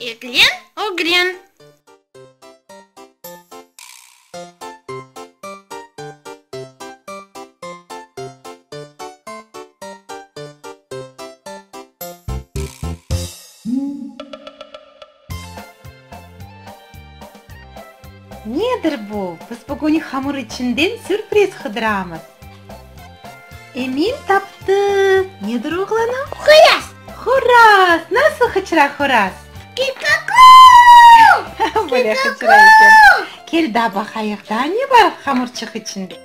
Eglen, ögren. Nedir bu? Biz bugün hamur içinden sürpriz qıdıramız. Emin taptı. Nedir, oğlanım? Horaz! Horaz! Nasıl hıçıra horaz? Ki-ka-ku! Böyle hıçıra eken. Kel daa baqayıq, daa ne bar hamurçıq içinde?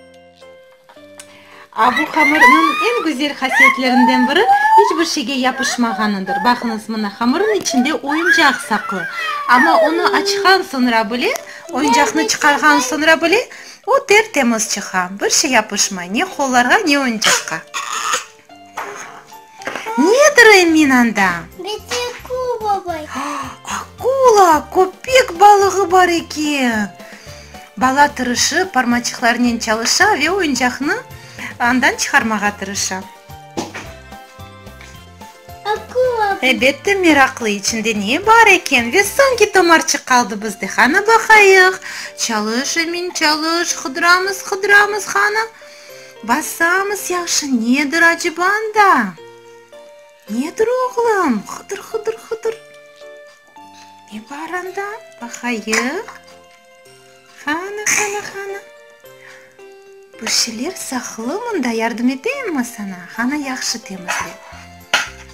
A bu hamırnıñ eñ güzel hasiyetlerinden biri, iç bir şeyge yapışmağanıdır. Baqıñız, mına, hamırnıñ içinde oyuncaq saqlı. Amma onı açqan soñra bile, oyuncaqnı çıqarğan soñra bile, o ter-temiz çıqa, bir şey yapışmay, ne qollarğa, ne oyuncaqqa. Nedir, Emin, anda? Akula, köpek balığı bar eken! Bala tırışıp, parmaçıqlarınen çalışa ve oyuncaqnı andan çıqarmağa tırışa. Elbette, meraqlı, içinde ne bar eken? Ve soñki tomarçıq qaldı bizde. Qana baqayıq. Çalış, Emin, çalış, qıdıramız, qıdıramız, qana. Basamız yahşı, nedir aceba anda? Nedir, oğlum? Qıdır, qıdır, qıdır. Ne bar anda? Baqayıq. Qana, qana, qana. Bir şeyler saqlı mında, yardım eteyimmi saña? Qana, yahşı temizle.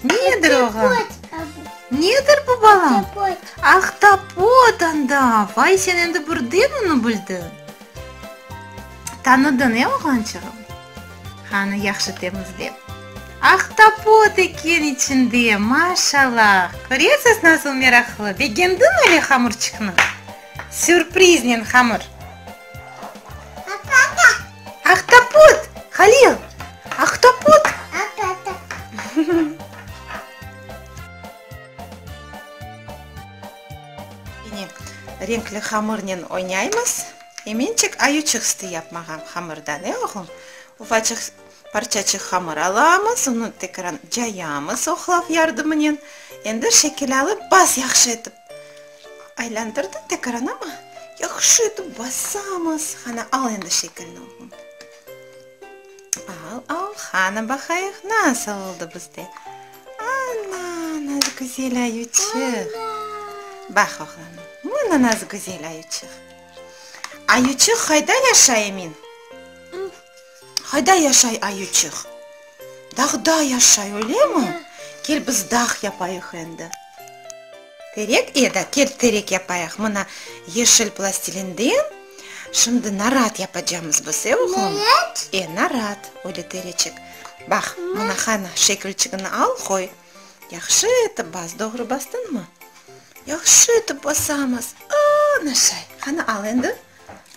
Nedir, oğlum? Nedir bu, balam? Ahtapot anda! Vay, sen endi birden onı bildiñ. Tanıdıñ, e, oğlançığım? Qana, yahşı temizle. Ahtapot eken içinde, maşallah! Köresiz, nasıl meraqlı! Begendiñ öyle hamurçıqnı? Sürpriznen hamır. Ahtapot! Halil, ahtapot! Yine renkli hamırnen oynaymız. Eminçik ayuçıq isti yapmağa hamırdan, e, oğlum? Ufaçıq parçaçıq hamır alamız, onı tekrar cayamız oqlav yardımınen. Endi şekil alıp, bas yahşı etip. Aylandırdıñ tekrar, anamı? Yahşı etip basamız. Qana, al endi şekilni, oğlum. Al, al, qana baqayıq, nasıl oldı bizde? Ana, nasıl güzel ayuçıq. Baq, oğlanım, mına nasıl güzel ayuçıq. Ayuçıq qayda yaşay, Emin? Qayda yaşay ayuçıq? Dağda yaşay, öylemi? Kel, biz dağ yapayıq endi. Terek, e da, kel terek yapayıq. Mına yeşil plastilinden şimdi narat yapacamız biz, e, oğlum? Narat? E, narat, öyle tereçik. Baq, mına qana, şekilçigini al, qoy. Yahşı etip bas, doğru bastıñmı? Yahşı etip basamız. Ana şay. Qana, al endi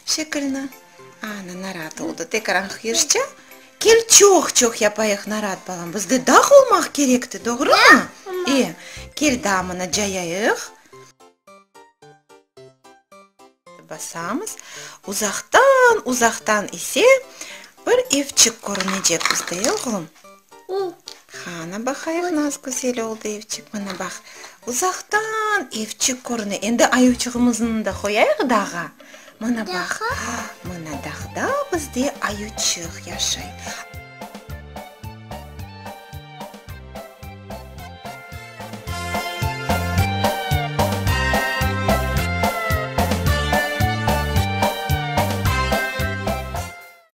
şekilni. Ana, narat oldı. Tekrar yırşça. Kel çoq-çoq yapayıq narat, balam. Bizde dağ olmaq kerekti, doğrumı? E, kel daa mına cayayıq. Basamız. Uzaqtan, uzaqtan ise bir evçik körünecek bizde, e, oğlum? Qana baqayıq, nasıl güzel oldı evçik. Mına baq, uzaqtan evçik körüne. Endi ayuvçığımıznı da qoyayıq dağa. Mına baq, mına dağda bizde ayuçıq yaşay.